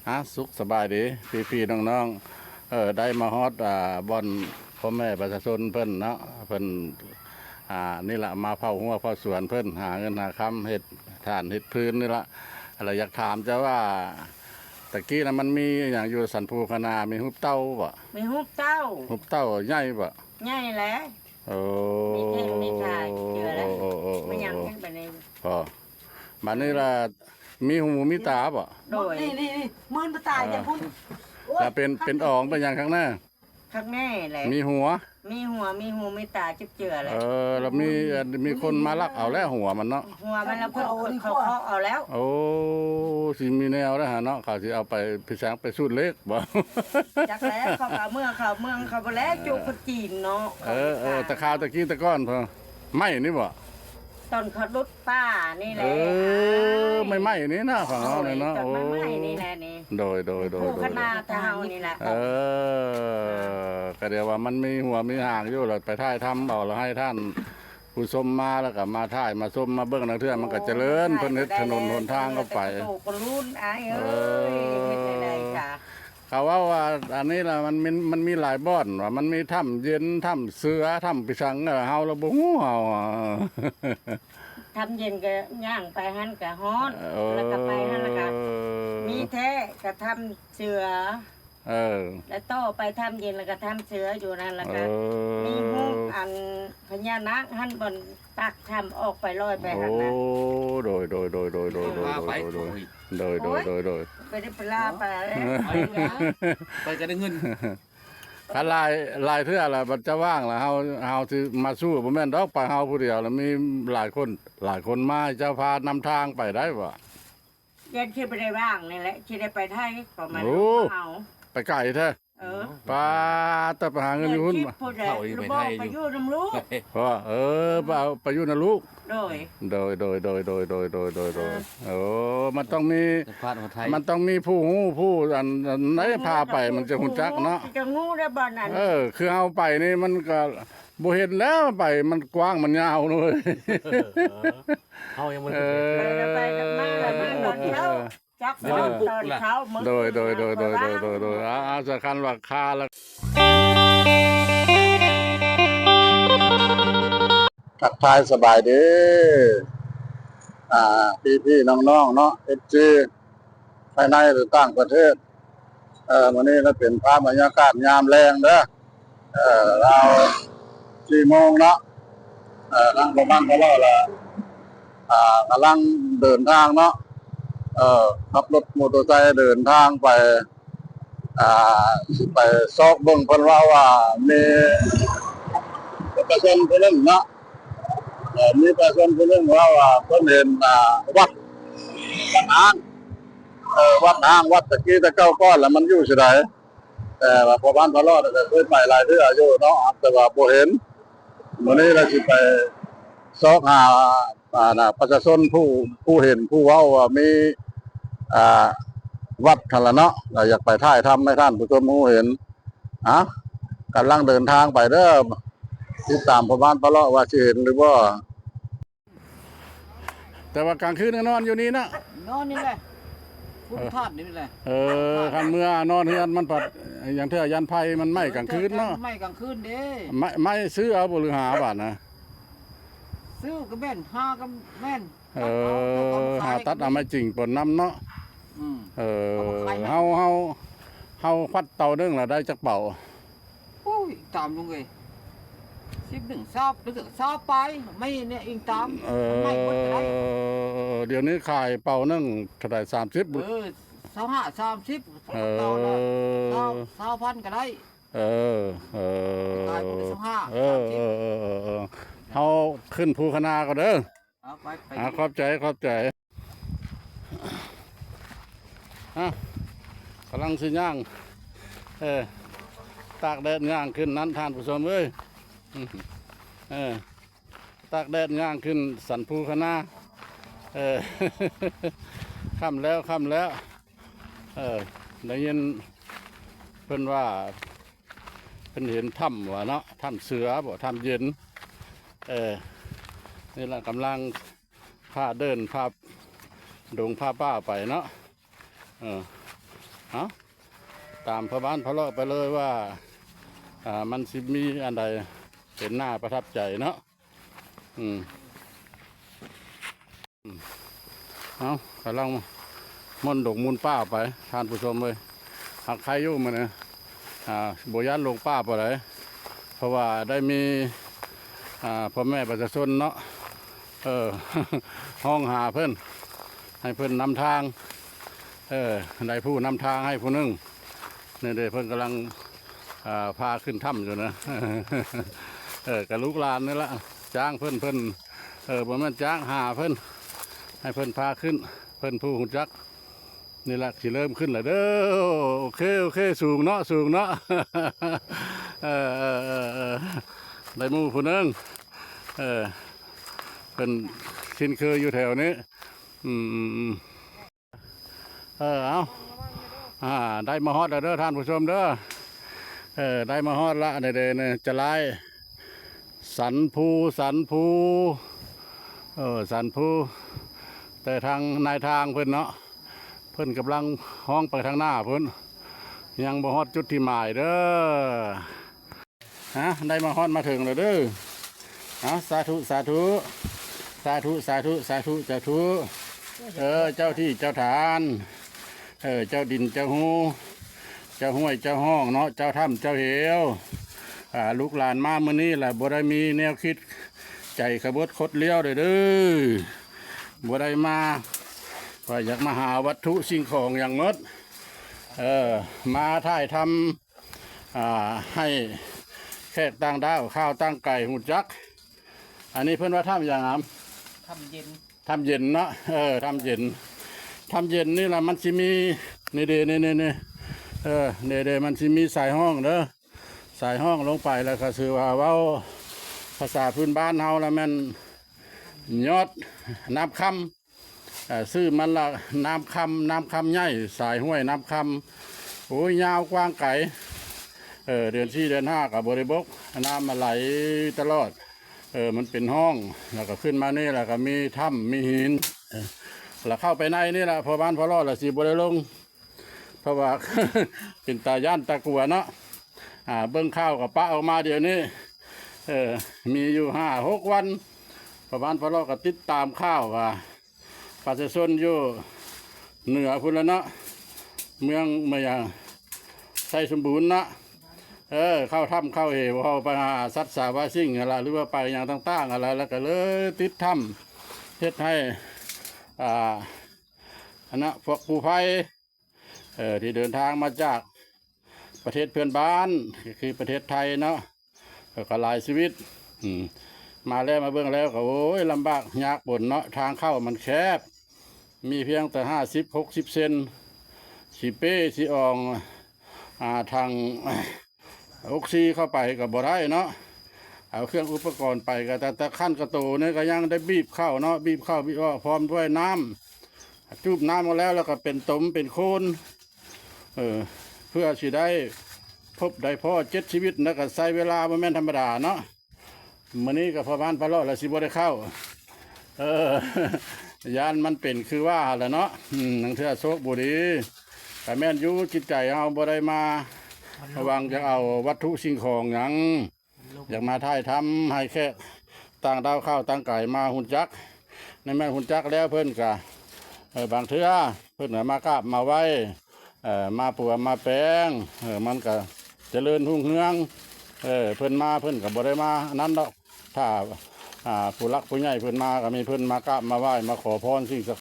ອາ ສຸກສະບາຍດີພີ່ໆນ້ອງໆ ເອີ ໄດ້ມາຮອດ ອ່າ ບ່ອນພໍ່ແມ່ປະຊາຊົນເພິ່ນເນາະ ເພິ່ນ ອ່າ ນີ້ລະ ມາເຝົ້າຮົ້ວເຝົ້າສວນເພິ່ນ ຫາເງິນຫາຄຳເຮັດຖ່ານເຮັດຟືນນີ້ລະ ລະຢາກຖາມເຈົ້າວ່າ ຕະກີ້ນະມັນມີຫຍັງຢູ່ສັນພູຄະນາ ມີຮູບເຕົ່າບໍ່? ມີຮູບເຕົ່າ ຮູບເຕົ່າໃຫຍ່ບໍ່? ໃຫຍ່ແຫຼະ ໂອ້ ມີແຂ້ງມີຂາເຈື່ອແລ້ວ ໂອ້ ໂອ້ ໂອ້ ໂອ້ ມີຫຍັງແຮງປານນີ້ ພໍ ບາດນີ້ລະ ມີຫູມີຕາບໍ່? ໂດຍ ນີ້ໆໆ ມື່ນປະຕາຍ ເອີ ຈັ່ງພຸ້ນ ລະເປັນ ເປັນອອງເປັນຫຍັງຂ້າງໜ້າ? ຄັກແນ່ແຫຼະ ມີຫົວ ມີຫົວ ມີຫູມີຕາເຈັບເຈື່ອແຫຼະ ເອີ ລະມີ ເອີ ມີຄົນມາລັກເອົາແລ້ວຫົວມັນເນາະ ຫົວມັນລະເພິ່ນເຂົາເຄາະເອົາແລ້ວ ໂອ້ ຊິມີແນວແລ້ວຫາເນາະ ເຂົາຊິເອົາໄປພິສັງໄປສູດເລກບໍ່? ຈັກແລ້ວ ເຂົາກະເມືອເຂົາເມືອງເຂົາພຸ້ນແຫຼະ ເອີ ຈຸຄົນຈີນເນາະ ເອີ ເອີ ແຕ່ຄາວແຕ່ກີ້ແຕ່ກ່ອນພຸ້ນ ໄມ້ນີ້ບໍ່? ຕອນເຂົາດຸດປ່ານີ້ແຫຼະ ເອີ ອ້າຍ ໄມ້ໆນີ້ນະ ຝັ່ງເຮົານີ້ເນາະ ໂອ້ ຕົ້ນໄມ້ໆນີ້ແຫຼະນີ້ ໂດຍໆໆໆ ປູຂະນາແຕ່ເຮົານີ້ແຫຼະ ເອີ ກະດຽວວ່າມັນມີຫົວມີຫາງຢູ່ ລະໄປຖ່າຍທຳເອົາ ລະໃຫ້ທ່ານຜູ້ຊົມມາ ລະກະມາຖ່າຍມາຊົມມາເບິ່ງ ລາງເທື່ອມັນກະຈະເລີນ ເພິ່ນເຮັດຖະໜົນຫົນທາງເຂົ້າໄປ ເອີ ເຮັດຈັ່ງໃດກະ ເຂົາເວົ້າວ່າອັນນີ້ລະ ມັນມີ ມັນມີຫຼາຍບ່ອນວ່າ ມັນມີຖ້ຳເຢັນ ຖ້ຳເສືອ ຖ້ຳພິສັງ ເຮົາລະບໍ່ຮູ້ເຮົາ ຖ້ຳເຢັນກະຍ່າງໄປຫັ້ນກະຮອດ ເອີ ລະກະໄປຫັ້ນລະກະ ມີແທ້ກະຖ້ຳເສືອ ເອີ ລະຕໍ່ໄປຖ້ຳເຢັນລະກະຖ້ຳເສືອຢູ່ນັ້ນລະກະ ເອີ ມີຮູບອັນພະຍານາກຫັ້ນ ບ່ອນປາກຖ້ຳອອກໄປລອຍໄປຫັ້ນນະ ໂອ້ ໂດຍໆໆໆ ໂດຍໆ ໂດຍໆ ໂດຍ ໂດຍ ໄປໄດ້ໄປລາໄປແລ້ວ ໄປກະໄດ້ເງິນ ຄັນຫຼາຍ ຫຼາຍເທື່ອລະ ບັດເຈົ້າວ່າງລະ ເຮົາ ເຮົາຊິມາສູ້ ບໍ່ແມ່ນດອກ ໄປເຮົາຜູ້ດຽວລະ ມີຫຼາຍຄົນ ຫຼາຍຄົນມາ ໃຫ້ເຈົ້າພານຳທາງໄປໄດ້ບໍ່? ຢ້ານຊິບໍ່ໄດ້ວ່າງນີ້ແຫຼະ ຊິໄດ້ໄປໄທ ປະມານ ໂອ້ ເຮົາ ໄປໄກແທ້ ເອີ ປາດ ແຕ່ໄປຫາເງິນຢູ່ພຸ້ນ ເຂົາອີກໄປໄທຢູ່ ໄປຢູ່ນຳລູກ ເອີ ໄປຢູ່ນຳລູກ ໂດຍ ໂດຍ ໂດຍ ໂດຍ ໂອ້ ມັນຕ້ອງມີ ມັນຕ້ອງມີຜູ້ຮູ້ ຜູ້ອັນ ອັນໃດພາໄປ ມັນຈະຮູ້ຈັກເນາະ ຈະຮູ້ໄດ້ບ່ອນນັ້ນ ເອີ ຄືເຮົາໄປນີ້ມັນກະບໍ່ເຫັນແລ້ວ ໄປມັນກວ້າງມັນຍາວເລີຍ ເຮົາຍັງບໍ່ໄດ້ ເອີ ໄປແລ້ວໄປກັບມາ ມາຕອນເຊົ້າ ຈັກຕອນເຊົ້າ ໂດຍ ໂດຍ ໂດຍ ໂດຍ ໂດຍ ໂດຍ ອ່າ ສຳຄັນວ່າຄາລະ ທັກທາຍສະບາຍດີ ອ່າ ພີ່ໆນ້ອງໆເນາະ ເອັຟຊີ ພາຍໃນ ຫຼື ຕ່າງປະເທດ ເອີ ມື້ນີ້ລະເປັນພາບບັນຍາກາດຍາມແລງເດີ ເອີ ລາວສີ່ໂມງເນາະ ເອີ ທາງປະມານເທົ່າໃດລະ ອ່າ ກຳລັງເດີນທາງເນາະ ເອີ ຂັບລົດມໍເຕີໄຊເດີນທາງໄປ ອ່າ ຊິໄປຊອກເບິ່ງ ເພິ່ນເວົ້າວ່າມີປະຊາຊົນຜູ້ໜຶ່ງເນາະ ເອີ ມີປະຊາຊົນຜູ້ໜຶ່ງເວົ້າວ່າເພິ່ນເຫັນ ອ່າ ວັດ ວັດຮ້າງ ເອີ ວັດຮ້າງ ວັດຕະກີ້ແຕ່ເກົ່າກ່ອນລະມັນຢູ່ຊິໃດ ແຕ່ວ່າພໍ່ບ້ານພະລອດກະເຄີຍໄປຫຼາຍເທື່ອຢູ່ເນາະ ແຕ່ວ່າບໍ່ເຫັນ ມື້ນີ້ລະຊິໄປຊອກຫາ ອ່າ ປະຊາຊົນຜູ້ ຜູ້ເຫັນ ຜູ້ເວົ້າວ່າມີ ອ່າ ວັດຫັ້ນລະເນາະ ລະຢາກໄປຖ່າຍທຳໃຫ້ທ່ານຜູ້ຊົມຮູ້ເຫັນ ອ່າ ກຳລັງເດີນທາງໄປເດີ ຕິດຕາມພໍ່ບ້ານພະລອດວ່າຊິເຫັນຫຼືບໍ່. ແຕ່ວ່າກາງຄືນກະນອນຢູ່ນີ້ເນາະ ນອນນີ້ແຫຼະ ພຸ້ນທາດນີ້ແຫຼະ ເອີ ຄັນເມື່ອນອນເຮືອນມັນພັດ ຢ່າງເທື່ອຢ້ານໄຟມັນໄໝ້ກາງຄືນເນາະ ໄໝ້ກາງຄືນເດ້ ໄໝ້ ໄມ້ຊື້ເອົາບໍ່ ຫຼື ຫາບາດນະ ຊື້ກະແມ່ນ ຫາກະແມ່ນ ເອີ ຕັດເອົາ ຫາຕັດເອົາໄມ້ຈິງປົນນຳເນາະ ອືມ ເອີ ເຮົາ ເຮົາ ເຮົາຄວັດເຕົາໜຶ່ງລະໄດ້ຈັກເປົາ? ໂອ້ຍ ຕາມລຸງເອີຍ ສິບໜຶ່ງ ຊາວ ຫຼື ຊາວປາຍ ໄມ້ນີ້ອີງຕາມ ເອີ ໄມ້ໝົດກະໄດ້ ດຽວນີ້ຂາຍເປົາໜຶ່ງເທົ່າໃດ ສາມສິບ ເອີ ຊາວຫ້າ ສາມສິບ ເອີ ຊາວ ຊາວພັນກະໄດ້ ເອີ ເອີ ຂາຍຜູ້ລະຊາວຫ້າ ເອີ ສາມສິບ ເອີ ເອີ ເອີ ເຮົາຂຶ້ນພູຄະນາກ່ອນເດີ ເອົາ ໄປ ໄປ ອ່າ ຂອບໃຈ ຂອບໃຈ ອ່າ ກຳລັງຊິຍ່າງ ເອີ ຕາກແດດຍ່າງຂຶ້ນນັ້ນ ທ່ານຜູ້ຊົມເອີຍ ເອີ ຕາກແດດຍ່າງຂຶ້ນສັນພູຄະນາ ເອີ ຄ່ຳແລ້ວ ຄ່ຳແລ້ວ ເອີ ໄດ້ຍິນເພິ່ນວ່າ ເພິ່ນເຫັນຖ້ຳວ່າເນາະ ຖ້ຳເສືອບໍ ຖ້ຳເຢັນ ເອີ ນີ້ລະກຳລັງພາເດີນ ພາດົງ ພາປ່າໄປເນາະ ເອີ ເອົາ ຕາມພໍ່ບ້ານພາເລາະໄປເລີຍວ່າ ອ່າ ມັນຊິມີອັນໃດເປັນໜ້າປະທັບໃຈເນາະ. ອືມ ເອົາ ກຳລັງມ່ອນດົງມູນປ່າໄປ ທ່ານຜູ້ຊົມເອີຍ. ຫາກໃຄຢູ່ມື້ນີ້ ອ່າ ບໍ່ຢ້ານຫຼົງປ່າປານໃດ ເພາະວ່າໄດ້ມີ ອ່າ ພໍ່ແມ່ປະຊາຊົນເນາະ ເອີ ຮ້ອງຫາເພິ່ນ ໃຫ້ເພິ່ນນຳທາງ ເອີ ໄດ້ຜູ້ນຳທາງໃຫ້ຜູ້ໜຶ່ງ. ນີ້ເດ້ ເພິ່ນກຳລັງ ອ່າ ພາຂຶ້ນຖ້ຳຢູ່ນະ ເອີ ກະລູກຫຼານນີ້ລະ ຈ້າງເພິ່ນ ເພິ່ນ ເອີ ບໍ່ແມ່ນຈ້າງ ຫາເພິ່ນ ໃຫ້ເພິ່ນພາຂຶ້ນ ເພິ່ນຜູ້ຮູ້ຈັກ. ນີ້ລະ ຊິເລີ່ມຂຶ້ນລະເດີ. ໂອເຄ ໂອເຄ ສູງເນາະ ສູງເນາະ ເອີ ເອີ ເອີ ເອີ ໄດ້ໝູ່ຜູ້ໜຶ່ງ ເອີ ເພິ່ນຊິນເຄີຍຢູ່ແຖວນີ້. ອືມ ເອີ ເອົາ ອ່າ ໄດ້ມາຮອດແລ້ວເດີທ່ານຜູ້ຊົມເດີ. ເອີ ໄດ້ມາຮອດລະ ນີ້ເດ້ ນີ້ຈະລາຍ ສັນພູ ສັນພູ ເອີ ສັນພູ ແຕ່ທາງນາຍທາງເພິ່ນເນາະ ເພິ່ນກຳລັງຮ້ອງໄປທາງໜ້າພຸ້ນ ຍັງບໍ່ຮອດຈຸດທີ່ໝາຍເດີ. ຮະ ໄດ້ມາຮອດມາເຖິງແລ້ວເດີ. ເອົາ ສາທຸ ສາທຸ ສາທຸ ສາທຸ ສາທຸ ສາທຸ ເອີ ເຈົ້າທີ່ເຈົ້າທານ ເອີ ເຈົ້າດິນເຈົ້າຮູ ເຈົ້າຫ້ວຍເຈົ້າຮ່ອງເນາະ ເຈົ້າຖ້ຳເຈົ້າເຫວ. ອ່າ ລູກຫຼານມາມື້ນີ້ລະ ບໍ່ໄດ້ມີແນວຄິດໃຈຂະບົດຄົດລ້ຽວເດີ ບໍ່ໄດ້ມາວ່າຢາກມາຫາວັດຖຸສິ່ງຂອງຫຍັງໝົດ ເອີ ມາຖ່າຍທຳ ອ່າ ໃຫ້ແຂກຕ່າງດ້າວ ຂ່າວຕ່າງໄກຮູ້ຈັກ. ອັນນີ້ເພິ່ນວ່າຖ້ຳຫຍັງຫາ? ຖ້ຳເຢັນ ຖ້ຳເຢັນເນາະ ເອີ ຖ້ຳເຢັນ ຖ້ຳເຢັນນີ້ລະ ມັນຊິມີ ນີ້ເດ້ ນີ້ ນີ້ ນີ້ ເອີ ນີ້ເດ້ ມັນຊິມີສາຍຮ່ອງເດີ ສາຍຮ່ອງລົງໄປ ແລ້ວກໍຊື່ວ່າ ເວົ້າພາສາພື້ນບ້ານເຮົາລະແມ່ນຍອດນ້ຳຄຳ. ເອີ ຊື່ມັນລະນ້ຳຄຳ ນ້ຳຄຳໃຫຍ່ ສາຍຫ້ວຍນ້ຳຄຳ ໂອ້ຍ ຍາວກວ້າງໄກ ເອີ ເດືອນສີ່ເດືອນຫ້າກໍບໍ່ໄດ້ບົກ ນ້ຳມັນໄຫຼຕະຫຼອດ ເອີ ມັນເປັນຮ່ອງ ແລ້ວກໍຂຶ້ນມານີ້ ແລ້ວກໍມີຖ້ຳມີຫີນ ເອີ ແລ້ວເຂົ້າໄປໃນນີ້ລະ ພໍ່ບ້ານພາເລາະລະຊິບໍ່ໄດ້ລົງ ເພາະວ່າ ເປັນຕາຢ້ານຕາກົວເນາະ ອ່າ ເບິ່ງຂ່າວກໍປະອອກມາດຽວນີ້ ເອີ ມີຢູ່ຫ້າຫົກວັນ ພໍ່ບ້ານພາເລາະກໍຕິດຕາມຂ່າວວ່າ ປະຊາຊົນຢູ່ເໜືອພຸ້ນລະເນາະ ເມືອງ ເມືອງຫຍັງ ໄຊສົມບູນເນາະ ເອີ ເຂົ້າຖ້ຳເຂົ້າເຫວ ເຮົາໄປຫາສັດສາວາສິ່ງຫັ້ນລະ ຫຼືວ່າໄປຫຍັງຕ່າງໆຫັ້ນລະ ແລ້ວກໍເລີຍຕິດຖ້ຳ ເຮັດໃຫ້ ອ່າ ອັນນະ ພວກກູ້ໄພ ເອີ ທີ່ເດີນທາງມາຈາກປະເທດເພື່ອນບ້ານ ກໍຄືປະເທດໄທເນາະ ເອີ ກໍຫຼາຍຊີວິດ ອືມ ມາແລ້ວມາເບິ່ງແລ້ວກໍ ໂອ້ຍ ລຳບາກຍາກບົນເນາະ ທາງເຂົ້າມັນແຄບ ມີພຽງແຕ່ຫ້າສິບ ຫົກສິບເຊັນ ຊິເປ້ຊິອອງ ອ່າ ຖັງ ອົກຊີເຂົ້າໄປກໍບໍ່ໄດ້ເນາະ ເອົາເຄື່ອງອຸປະກອນໄປກໍ ແຕ່ ແຕ່ຂັ້ນກະໂຕນີ້ກໍຍັງໄດ້ບີບເຂົ້າເນາະ ບີບເຂົ້າບີບອອກ ພ້ອມດ້ວຍນ້ຳ ຈູບນ້ຳມາແລ້ວ ແລ້ວກໍເປັນຕົມເປັນໂຄນ ເອີ ເພື່ອຊິໄດ້ພົບໄດ້ພໍ້ເຈັດຊີວິດ ແລ້ວກໍໃຊ້ເວລາບໍ່ແມ່ນທຳມະດາເນາະ. ມື້ນີ້ກໍພໍ່ບ້ານພາເລາະລະຊິບໍ່ໄດ້ເຂົ້າ ເອີ ຢ້ານມັນເປັນຄືວ່າຫັ້ນລະເນາະ ອືມ ລາງເທື່ອໂຊກບໍ່ດີ ກໍແມ່ນຢູ່ ຈິດໃຈເຮົາບໍ່ໄດ້ມາຫວັງຈະເອົາວັດຖຸສິ່ງຂອງຫຍັງ ຢາກມາຖ່າຍທຳໃຫ້ແຂກຕ່າງດ້າວ ຂ່າວຕ່າງໄກມາຮູ້ຈັກ ໃນແມ່ນຮູ້ຈັກແລ້ວເພິ່ນກະ ເອີ ບາງເທື່ອເພິ່ນກະມາກາບມາໄຫວ້ ເອີ ມາປົວມາແປງ ເອີ ມັນກະຈະເລີນຮຸ່ງເຮືອງ ເອີ ເພິ່ນມາເພິ່ນກະບໍ່ໄດ້ມານັ້ນດອກ ຖ້າ ອ່າ ຜູ້ຫຼັກຜູ້ໃຫຍ່ເພິ່ນມາກະມີເພິ່ນມາກາບມາໄຫວ້ ມາຂໍພອນສິ່ງສັກ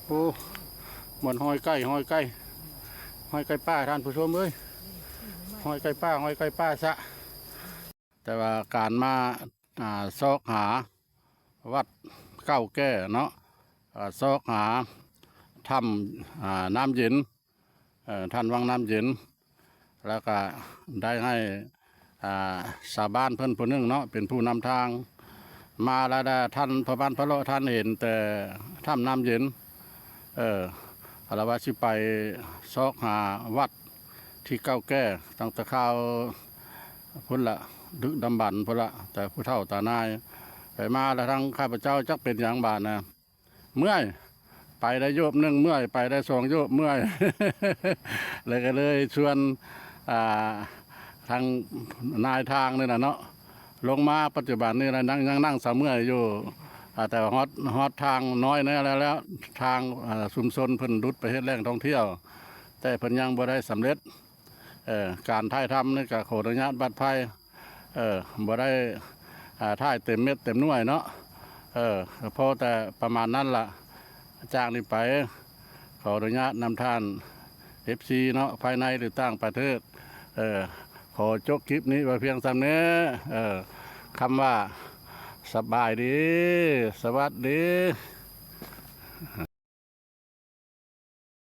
ໂອ້ ບ່ອນຫ້ອຍໄກ່ ຫ້ອຍໄກ່ ຫ້ອຍໄກ່ປ່າ ທ່ານຜູ້ຊົມເອີຍ ຫ້ອຍໄກ່ປ່າ ຫ້ອຍໄກ່ປ່າຊະ ແຕ່ວ່າການມາ ອ່າ ຊອກຫາວັດເກົ່າແກ່ເນາະ ອ່າ ຊອກຫາຖ້ຳ ອ່າ ນ້ຳເຢັນ ເອີ ຖ້ຳວັງນ້ຳເຢັນ ແລ້ວກະໄດ້ໃຫ້ ອ່າ ຊາວບ້ານເພິ່ນຜູ້ໜຶ່ງເນາະ ເປັນຜູ້ນຳທາງ ມາແລ້ວ ທ່ານພໍ່ບ້ານພາເລາະ ທ່ານເຫັນແຕ່ຖ້ຳນ້ຳເຢັນ ເອີ ລະວ່າຊິໄປຊອກຫາວັດທີ່ເກົ່າແກ່ຕັ້ງແຕ່ຄາວພຸ້ນລະ ດຶກດຳບັນພຸ້ນລະ ແຕ່ຜູ້ເຖົ້າຕານາຍ ໄປມາແລ້ວ ທາງຂ້າພະເຈົ້າຈັກເປັນຫຍັງບາດນະ ເມື່ອຍ ໄປໄດ້ໂຍບໜຶ່ງເມື່ອຍ ໄປໄດ້ສອງໂຍບເມື່ອຍ ແລ້ວກໍເລີຍຊວນ ອ່າ ທາງນາຍທາງນີ້ນະເນາະ ລົງມາປັດຈຸບັນນີ້ລະ ຍັງ ຍັງນັ່ງສະເມື່ອຍຢູ່ ອ່າ ແຕ່ວ່າຮອດ ຮອດທາງນ້ອຍແນ່ແລ້ວ ແລ້ວທາງ ອ່າ ຊຸມຊົນເພິ່ນຫຼຸດໄປເຮັດແຫຼ່ງທ່ອງທ່ຽວ ແຕ່ເພິ່ນຍັງບໍ່ໄດ້ສຳເລັດ ເອີ ການຖ່າຍທຳນີ້ກໍຂໍອະນຸຍາດບັດໄພ ເອີ ບໍ່ໄດ້ ອ່າ ຖ່າຍເຕັມເມັດເຕັມໜ່ວຍເນາະ ເອີ ກໍພໍແຕ່ປະມານນັ້ນລະ ຈາກນີ້ໄປ ຂໍອະນຸຍາດນຳທ່ານ ເອັຟຊີ ເນາະ ພາຍໃນ ຫຼື ຕ່າງປະເທດ ເອີ ຂໍຈົບຄລິບນີ້ໄວ້ພຽງສ່ຳນີ້ ເອີ ຄຳວ່າ ສະບາຍດີ ສະຫວັດດີ.